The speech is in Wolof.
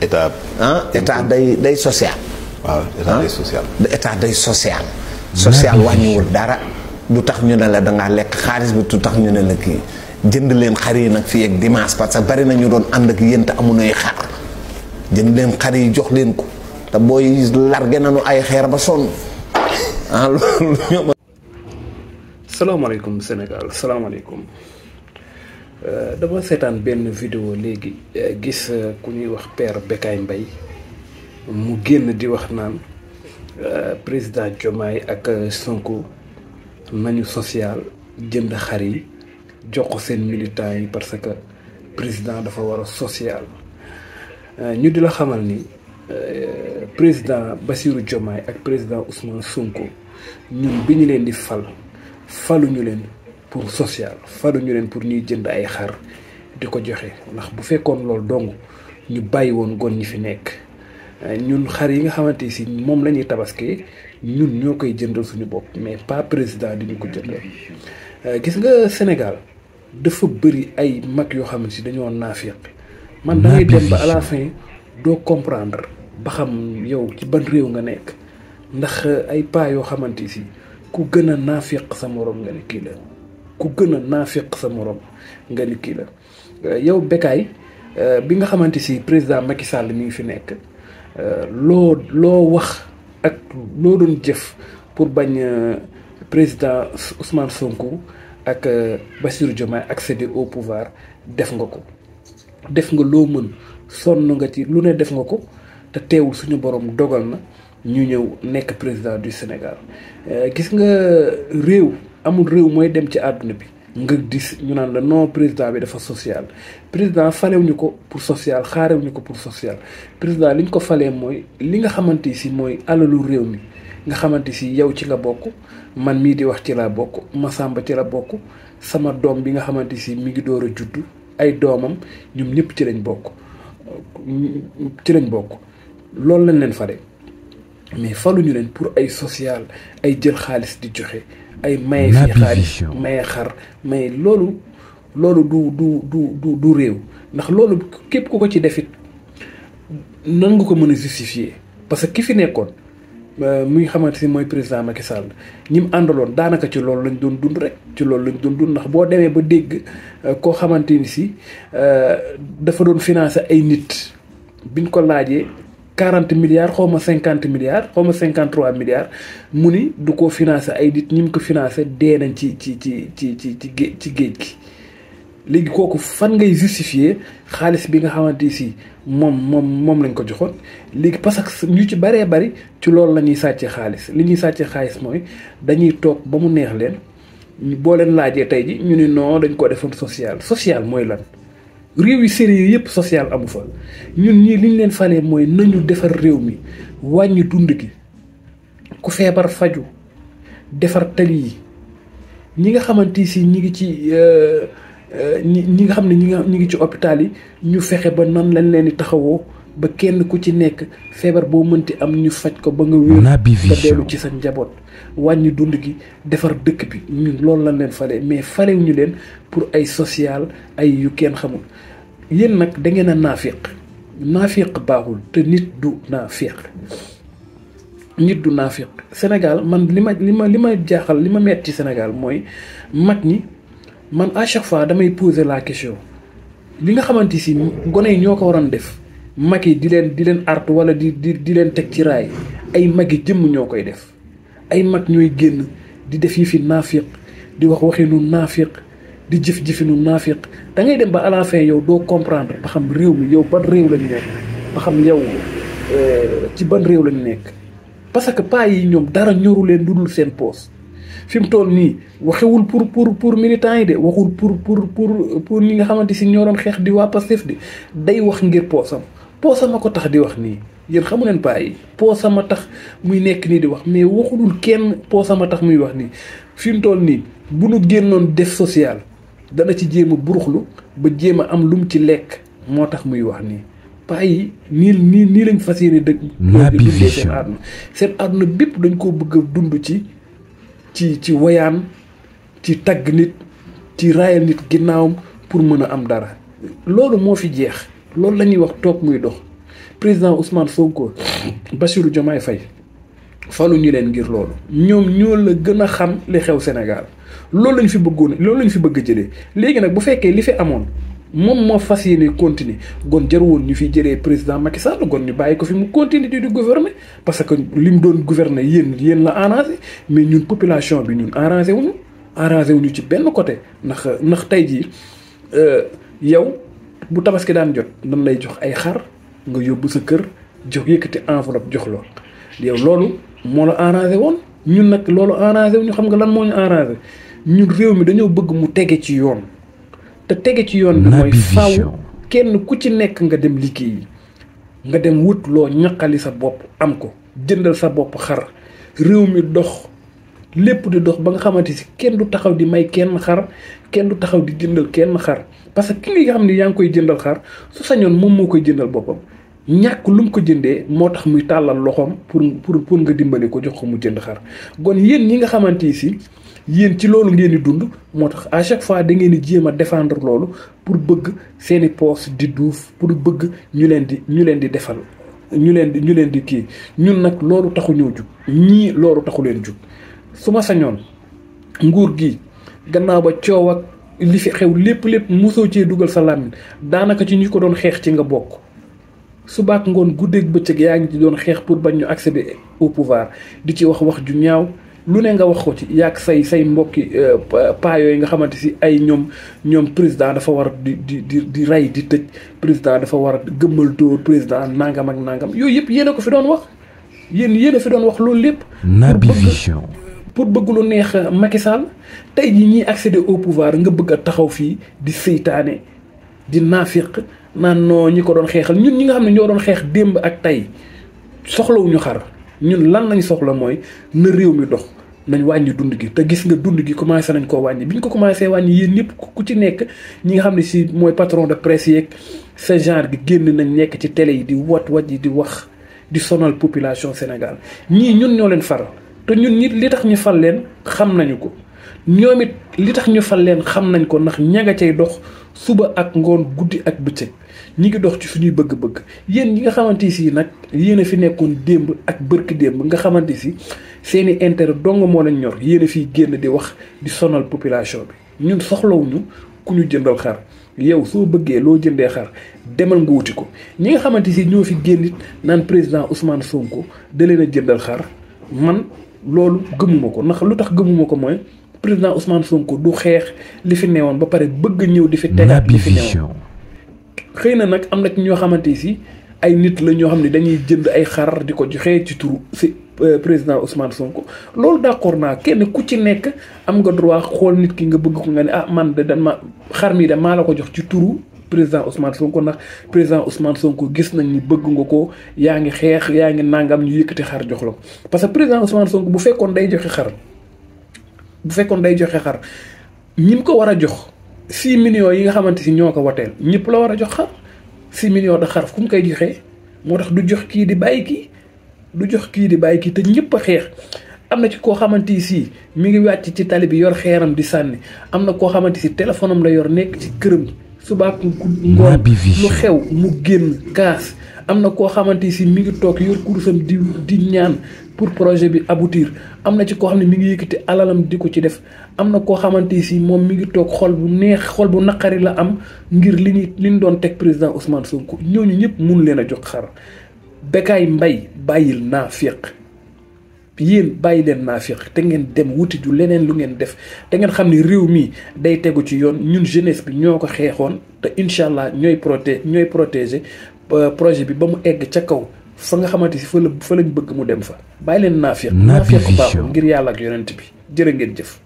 état état day social. waaw état day social. état day social. social wàññiwul dara. du tax ñu ne la dangaa lekk xaalis bi du tax ñu ne la kii jënd leen xar yi nag fii ak dimanche parce que bari na ñu doon ànd ak yéen te amuñuy xar jënd leen xar yi jox leen ko te booy large nañu ay xeer ba sonn loolu ñoom. salaamaaleykum Sénégal salaamaaleykum dama seetaan benn vidéo léegi gis ku ñuy wax père Bécaye Mbaye mu génn di wax naan président Diomaye ak Sonko nañu social jënd xar yi jox ko seen militants yi parce que président dafa war a social ñu di la xamal ni président Bassirou Diomaye ak président Ousmane Sonko ñun bi ñu leen di faluñu leen pour social faluñu leen pour ñuy jënd ay xar di ko joxe ndax bu fekkoon loolu dong ñu bàyyi woon gon ñi fi nekk ñun xar yi nga xamante si moom la ñuy tabaskee ñun ñoo koy jëndal suñu bopp mais pas président di ñu ko jëndal. Gis nga Sénégal dafa bëri ay mag yoo xam ne si dañoo naafiq man da ngay dem ba à la fin doo comprendre ba xam yow ci ban réew nga nekk ndax ay paa yoo xamante si ku gën a naafiq sa morom nga ni kii la ku gën a naafiq sa morom nga ni kii la yow Bécaye bi nga xamante si président Macky Sall mi ngi fi nekk loo wax ak loo doon jëf pour bañ président Ousmane Sonko ak Bassirou Diomaye accéder au pouvoir def nga ko def nga loo mën sonn nga ci lu ne def nga ko te teewul suñu borom dogal na ñu ñëw nekk président du Sénégal gis nga réew amul réew mooy dem ci àdduna bi nga gis ñu naan la non président bi dafa social président falewuñu ko pour social xaarewuñu ko pour social président li ñu ko falee mooy li nga xamante si mooy alalu réew mi nga xamante si yow ci nga bokk man mii di wax ci laa bokk Massamba ci la bokk sama doom bi nga xamante si mi ngi door a juddu ay doomam ñoom ñëpp ci lañ bokk loolu lañ leen fale mais faluñu leen pour ay social ay jël xaalis di joxe ay maye fii xaalis maye xar maye loolu du réew ndax loolu képp ku ko ci defit nan nga ko mën a justifier parce que ki fi nekkoon muy xamante si mooy président Macky Sall ñi mu àndaloon daanaka ci loolu lañ doon dund rek ci loolu lañ doon dund ndax boo demee ba dégg koo xamante ni si dafa doon financer ay nit biñ ko laajee 40 milliards xaw ma 50 milliards xaw ma 53 milliards mu ni du ko financer ay nit ñi mu ko financer dee nañ ci géej gi léegi kooku fan ngay justifier xaalis bi nga xamante si moom lañ ko joxoon léegi parce que ñu ci bëree bëri ci loolu la ñuy sàccee xaalis li ñuy sàccee xaalis mooy dañuy toog ba mu neex leen boo leen laajee tey ji ñu ni non dañ ko defoon social mooy lan réew yi sérieux yëpp social amu fa ñun ñii li ñu leen falee mooy nañu defar réew mi wàññi dund gi ku feebar faju defar tali yi ñi nga xamante si ñi ngi ci ñi nga xam ne ñi ngi ci hôpital yi ñu fexe ba nan lañ leen di taxawoo ba kenn ku ci nekk feebar boo mënti am ñu faj ko ba nga wér nga dellu ci sa njaboot wàññi dund gi defar dëkk bi ñun loolu lañ leen fale mais falewuñu leen pour ay social ay yu kenn xamul yéen nag da ngeen a naafiq baaxul te nit du naafiq Sénégal man li ma jaaxal li ma metti ci Sénégal mooy mag ñi man à chaque fois damay poser la question li nga xamante si gone yi ñoo ko waroon def mag yi di leen artu wala di leen teg ci raay ay mag yi jëmm ñoo koy def ay mag ñooy génn di def yi fi naafiq di wax waxinu naafiq di jëf-jëfinu naafiq da ngay dem ba à la fin yow doo comprendre ba xam réew mi yow ban réew lañu nekk ba xam yow ci ban réew lañu nekk parce que paa yi ñoom dara ñoru leen dudul seen poos fi mu toll nii waxewul pour militants yi de waxul pour ñi nga xamante si ñoo doon xeex di waa Pastef di day wax ngir poosam a ko tax di wax nii yéen xamu leen paa yi poosam a tax muy nekk nii di wax mais waxulul kenn poosam a tax muy wax nii fi mu toll nii bu nu génnoon def social dana ci jéem a buruxlu ba jéem a am lu mu ci lekk moo tax muy wax nii paa yi nii lañ fas yéene dëkk dundee seen àdduna bépp dañ koo bëgg a dund ci woyaan ci tagg nit ci raayal nit ginnaawam pour mën a am dara loolu moo fi jeex loolu la ñuy wax toog muy dox président Ousmane Sonko Bassirou Diomaye Faye falu ñu leen ngir loolu ñoom ñoo la gën a xam li xew Sénégal loolu lañ fi bëggoon loolu lañ fi bëgg a jëlee léegi nag bu fekkee li fi amoon moom moo fas yéene continuer gon jar woon ñu fi jëlee président Macky Sall gon ñu bàyyi ko fi mu continuer di gouverner parce que li mu doon gouverner yéen la arrangé mais ñun population bi ñun arrangé wuñu ci benn côté ndax tey jii yow bu tabaski daan jot dañ lay jox ay xar nga yóbbu sa kër jox yëkkati enveloppe jox lool yow loolu moo la arrangé woon ñun nag loolu arrangé wuñu xam nga lan moo ñu arrangé ñun réew mi dañoo bëgg mu tege ci yoon te tege ci yoon bi mooy faaw kenn ku ci nekk nga dem liggéeyi nga dem wut loo ñaqali sa bopp am ko jëndal sa bopp xar réew mi dox lépp di dox ba nga xamante si kenn du taxaw di may kenn xar kenn du taxaw di jëndal kenn xar parce que ki nga xam ne yaa ngi koy jëndal xar su sañoon moom moo koy jëndal boppam ñàkk lu mu ko jëndee moo tax muy tàllal loxoom pour nga dimbali ko jox ko mu jënd xar kon yéen ñi nga xamante si yéen ci loolu ngeen di dund moo tax à chaque fois da ngeen di jéem a défendre loolu pour bëgg seeni poos di duuf pour bëgg ñu leen di defal ñu leen di kii ñun nag loolu taxu ñoo jug ñii loolu taxu leen jug su ma sañoon nguur gi gannaaw ba coow ak li fi xew lépp mosoo cee dugal sa làmmiñ daanaka ci ñu ko doon xeex ci nga bokk subaak ngoon guddeeg bëccëg yaa ngi ci doon xeex pour bañ ñu accéder au pouvoir di ci wax ju ñaaw lu ne nga wax ko ci yàgg say mbokki paa yooyu nga xamante si ay ñoom président dafa war di rey di tëj président dafa war a gëmmal dóor président nangam ak nangam yooyu yëpp yéen a ko fi doon wax yéen a fi doon wax loolu lépp. Naby Vision pour bëgg lu neex Macky Sall tey jii ñiy accéder au pouvoir nga bëgg a taxaw fii di seytaane di naafiq naan noo ñi ko doon xeexal ñun ñi nga xam ne ñoo doon xeex démb ak tey soxlawuñu xar ñun lan lañ soxla mooy na réew mi dox. nañ wàññi dund gi te gis nga dund gi commencé nañ koo wàññi bi ñu ko commencé wàññi yéen ñëpp ku ci nekk ñi nga xam ne si mooy patron de presse yeeg ce genre gi génn nañ nekk ci télé yi di wat yi di wax di sonal population Sénégal ñii ñun ñoo leen faral te ñun ñi li tax ñu fal leen xam nañu ko ñoom it li tax ñu fal leen xam nañ ko ndax ña nga cay dox suba ak ngoon guddi ak bëccëg ñi ngi dox ci suñuy bëgg-bëgg yéen ñi nga xamante si nag yéen a fi nekkoon démb ak bërki démb nga xamante si seeni intérêt dong moo leen ñor yéen a fiy génn di wax di sonal population bi ñun soxlawuñu ku ñu jëndal xar yow soo bëggee loo jëndee xar demal nga wuti ko ñi nga xamante si ñoo fi génn it naan président Ousmane Sonko da leen a jëndal xar man loolu gëmuma ko ndax lu tax gëmuma ko mooy président Ousmane Sonko du xeex li fi newoon ba pare bëgg ñëw di fi tegaat li fi newoon xëy na nag am na ci ñoo xamante si ay nit la ñoo xam ne dañuy jënd ay xar di ko joxe ci turu si président Ousmane Sonko loolu d'accord naa kenn ku ci nekk am nga droit xool nit ki nga bëgg ko nga ne man de dama xar mi de maa la ko jox ci turu président Ousmane Sonko ndax président Ousmane Sonko gis nañ ni bëgg nga ko yaa ngi xeex yaa ngi nangam ñu yëkkati xar jox la ko parce que président Ousmane Sonko bu fekkoon day joxe xar ñi mu ko war a jox 6 millions yi nga xamante si ñoo ko wateel ñëpp la war a jox xar 6 millions de xar fu mu koy joxee moo tax du jox kii di bàyyi kii te ñëpp a xeex am na ci koo xamante si mi ngi wàcc ci tali bi yor xeeram di sànni am na koo xamante si téléphone am la yor nekk ci këram subaak ngoon lu xew mu génn kaas am na koo xamante si mi ngi toog yor kurusam di ñaan pour projet bi aboutir am na ci koo xam ne mi ngi yëkkati alalam di ko ci def am na koo xamante si moom mi ngi toog xol bu naqari la am ngir li ñu doon teg président Ousmane Sonko ñooñu ñëpp mun leen a jox xar Bécaye Mbaye bàyyil naafiq yéen bàyyi leen naafiq te ngeen dem wuti ju leneen lu ngeen def te ngeen xam ne réew mi day tegu ci yoon ñun jeunesse bi ñoo ko xeexoon te incha allah ñooy protéger projet bi ba mu egg ca kaw fa nga xamante si fa lañ bëgg mu dem fa bàyyi leen naafiq baaxul ngir yàlla ak yonent bi jërë ngeen jëf